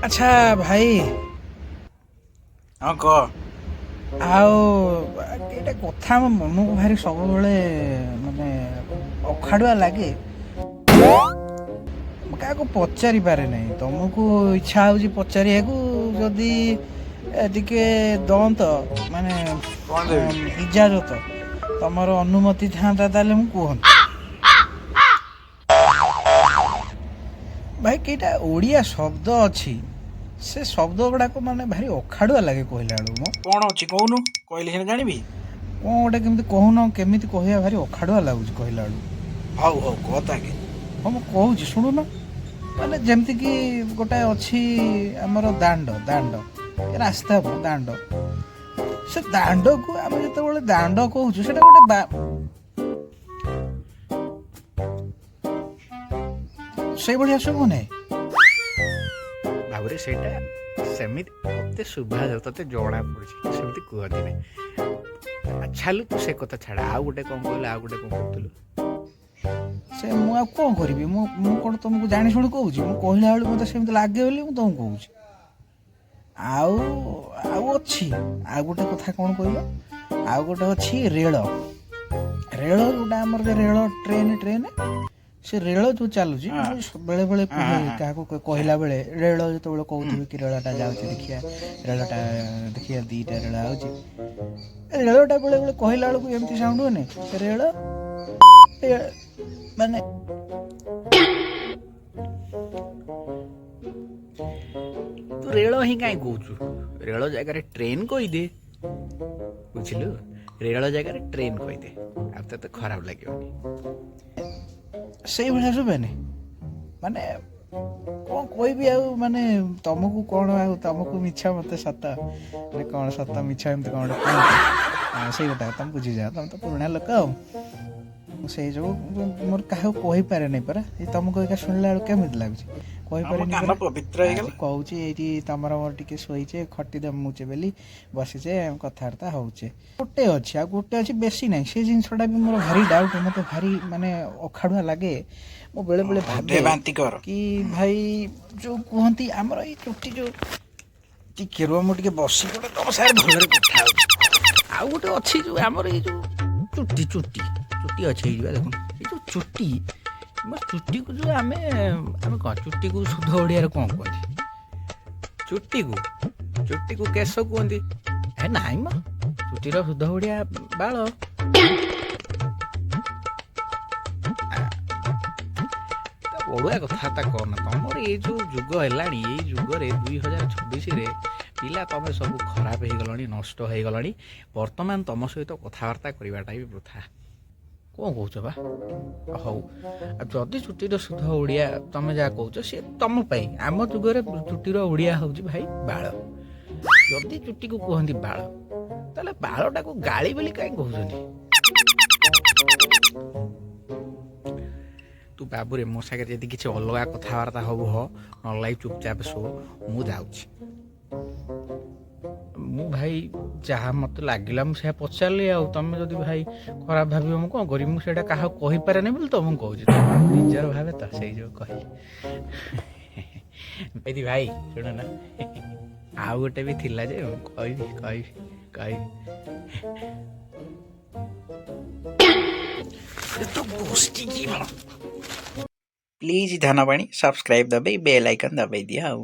ଆଚ୍ଛା ଭାଇ। ହଁ, କହ। ଆଉ ଏଇଟା କଥା ଆମ ମନକୁ ଭାରି ସବୁବେଳେ ମାନେ ଅଖାଡ଼ୁଆ ଲାଗେ, ମୁଁ କାହାକୁ ପଚାରି ପାରେ ନାହିଁ। ତମକୁ ଇଚ୍ଛା ହେଉଛି ପଚାରିବାକୁ, ଯଦି ଟିକେ ଦଅନ୍ତ ମାନେ କଣ ଦେବି? ଇଜାଜତ, ତମର ଅନୁମତି ଥାନ୍ତା ତାହେଲେ ମୁଁ କୁହନ୍ତି। ଭାଇ, କେଇଟା ଓଡ଼ିଆ ଶବ୍ଦ ଅଛି, ସେ ଶବ୍ଦ ଗୁଡ଼ାକ ମାନେ ଭାରି ଅଖାଡ଼ୁଆ ଲାଗେ କହିଲା ବେଳକୁ ମ। କଣ ଅଛି କହୁନୁ, କହିଲେ ସିନା ଜାଣିବି। କ'ଣ ଗୋଟେ କେମିତି କହୁନ, କେମିତି କହିବା, ଭାରି ଅଖାଡ଼ୁଆ ଲାଗୁଛି କହିଲା ବେଳକୁ। ହଉ ହଉ, କହ ତ ଆଗେ। ହଁ, ମୁଁ କହୁଛି ଶୁଣୁନ। ମାନେ ଯେମିତିକି ଗୋଟେ ଅଛି ଆମର ଦାଣ୍ଡ, ଦାଣ୍ଡ ଏ ରାସ୍ତା ମ ଦାଣ୍ଡ। ସେ ଦାଣ୍ଡକୁ ଆମେ ଯେତେବେଳେ ଦାଣ୍ଡ କହୁଛୁ, ସେଟା ଗୋଟେ ସେଇଭଳିଆ ଶୁଭୁ ନାହିଁ। ଭାବରେ ସେଇଟା ସେମିତି ତତେ ଶୁଭାଯାଉ, ତତେ ଜଣା ପଡୁଛି, ସେମିତି କୁହନ୍ତି ନାହିଁ। ଛାଲୁ, ତୁ ସେ କଥା ଛାଡ଼। ଆଉ ଗୋଟେ କ'ଣ କହିଲୁ? ଆଉ ଗୋଟେ କ'ଣ କହୁଥିଲୁ? ସେ ମୁଁ ଆଉ କ'ଣ କରିବି? ମୁଁ କ'ଣ ତୁମକୁ ଜାଣି ଶୁଣି କହୁଛି? ମୁଁ କହିଲା ବେଳକୁ ମୋତେ ସେମିତି ଲାଗେ ବୋଲି ମୁଁ ତୁମକୁ କହୁଛି। ଆଉ ଆଉ ଅଛି ଆଉ ଗୋଟେ କଥା, କ'ଣ କହିଲ? ଆଉ ଗୋଟେ ଅଛି ରେଳ। ରେଳ ଯୋଉଟା ଆମର ଯୋଉ ରେଳ, ଟ୍ରେନ୍, ଟ୍ରେନ୍, ସେ ରେଳ ଯୋଉ ଚାଲୁଛି, ମୁଁ ବେଳେବେଳେ କୁହେ କାହାକୁ କହିଲା ବେଳେ, ରେଳ ଯେତେବେଳେ କହୁଥିବି କି ରେଳଟା ଯାଉଛି ଦେଖିବା, ରେଳଟା ଦେଖିବା, ଦିଟା ରେଳ ଆଉଛି। ରେଳଟା ବେଳେବେଳେ କହିଲା ବେଳକୁ ଏମିତି ସାଉଣ୍ଡ ହୁଏନି, ରେଳ ମାନେ। ତୁ ରେଳ ହିଁ କାହିଁ କହୁଛୁ? ରେଳ ଜାଗାରେ ଟ୍ରେନ୍ କହିଦେ, ବୁଝିଲୁ? ରେଳ ଜାଗାରେ ଟ୍ରେନ୍ କହିଦେ, ଆଉ ତତେ ଖରାପ ଲାଗିବନି। ସେଇଭଳିଆ ଶୁଭେନି। ମାନେ କ'ଣ କହିବି ଆଉ, ମାନେ ତମକୁ କ'ଣ ଆଉ, ତମକୁ ମିଛ ମତେ ସତ, ମାନେ କ'ଣ ସତ ମିଛ ଏମିତି କ'ଣ ଗୋଟେ କୁହନ୍ତି। ସେଇ ଗୋଟା ତମେ ବୁଝିଯାଅ, ତମେ ତ ପୁରୁଣା ଲୋକ। ଆଉ ମୁଁ ସେଇ ଯୋଗୁଁ ମୋର କାହାକୁ କହିପାରେନି ପରା। ଏଇ ତମକୁ ଏକା ଶୁଣିଲା ବେଳକୁ କେମିତି ଲାଗୁଛି, ଆମ କହିପାରେନି କାନ ପରା। ପବିତ୍ର ଆଜି ହେଇଗଲା। କହୁଛି, ଏଇଠି ତମର ମୋର ଟିକେ ଶୋଇଛେ, ଖଟି ଜମୁଛେ ବୋଲି ବସିଛେ, ଆମେ କଥାବାର୍ତ୍ତା ହଉଛେ। ଗୋଟେ ଅଛି, ଆଉ ଗୋଟେ ଅଛି, ବେଶୀ ନାହିଁ। ସେ ଜିନିଷଟା ବି ମୋର ଭାରି ଡାଉଟ୍, ମୋତେ ଭାରି ମାନେ ଅଖାଡ଼ୁଆ ଲାଗେ। ମୁଁ ବେଳେବେଳେ ହଉ ଦେ, ଭାବେ ବାନ୍ତି କର। କି ଭାଇ, ଯୋଉ କୁହନ୍ତି ଆମର ଏଇ ଚୁଟି ଯୋଉ, ଟିକେ ରୁହ, ମୁଁ ଟିକେ ବସି ଗୋଟେ ତମ ସାଙ୍ଗରେ ଭଲରେ କଥା ହଉଛି। ଆଉ ଗୋଟେ ଅଛି, ଯୋଉ ଆମର ଏଇ ଯୋଉ ଚୁଟି, ଚୁଟି ଚୁଟି ଅଛି ଏଇ ଯୋଉ ଦେଖୁନ, ଏଇ ଯୋଉ ଚୁଟି, ମୋ ଚୁଟିକୁ ଯୋଉ ଆମେ ଆମେ କ'ଣ, ଚୁଟିକୁ ଶୁଦ୍ଧ ଓଡ଼ିଆରେ କ'ଣ କୁହନ୍ତି? ଚୁଟିକୁ, ଚୁଟିକୁ କେଶ କୁହନ୍ତି। ଏ ନାଇଁ ମ, ଚୁଟିର ଶୁଦ୍ଧ ଓଡ଼ିଆ ବାଳ। ଅଡ଼ୁଆ କଥାବାର୍ତ୍ତା କରନା। ତମର ଏଇ ଯୋଉ ଯୁଗ ହେଲାଣି, ଏଇ ଯୁଗରେ 2026ରେ ପିଲା ତମେ ସବୁ ଖରାପ ହେଇଗଲଣି, ନଷ୍ଟ ହେଇଗଲଣି। ବର୍ତ୍ତମାନ ତମ ସହିତ କଥାବାର୍ତ୍ତା କରିବାଟା ବି ବୃଥା। କ'ଣ କହୁଛ ବା? ହଉ, ଆଉ ଯଦି ଚୁଟିର ଶୁଦ୍ଧ ଓଡ଼ିଆ ତମେ ଯାହା କହୁଛ ସିଏ ତମ ପାଇଁ, ଆମ ଯୁଗରେ ଚୁଟିର ଓଡ଼ିଆ ହେଉଛି ଭାଇ ବାଳ। ଯଦି ଚୁଟିକୁ କୁହନ୍ତି ବାଳ, ତାହେଲେ ବାଳଟାକୁ ଗାଳି ବୋଲି କାହିଁ କହୁଛନ୍ତି? ତୁ ବାବୁରେ ମୋ ସାଙ୍ଗରେ ଯଦି କିଛି ଅଲଗା କଥାବାର୍ତ୍ତା ହବୁ ହ, ନହେଲେ ଚୁପଚାପ ଶୋ, ମୁଁ ଯାଉଛି। ମୁଁ ଭାଇ ଯାହା ମୋତେ ଲାଗିଲା ମୁଁ ସେୟା ପଚାରିଲି। ଆଉ ତମେ ଯଦି ଭାଇ ଖରାପ ଭାବିବ, ମୁଁ କ'ଣ କରିବି? ମୁଁ ସେଇଟା କାହାକୁ କହିପାରେନି ବୋଲି ତମକୁ କହୁଛି। ନିଜର ଭାବେ ତ ସେଇ ଯୋଉ କହିଲି। ଏଇଠି ଭାଇ ଶୁଣ ନା, ଆଉ ଗୋଟେ ବି ଥିଲା ଯେ, ମୁଁ କହିବି କହିବି କହିବି। ତ ଗୋଷ୍ଠୀ। ପ୍ଲିଜ୍ ଧନବାଣୀ ସବସ୍କ୍ରାଇବ୍ ଦବେଇ ବେଲ୍ ଆଇକନ୍ ଦବେଇ ଦିଅ ଆଉ।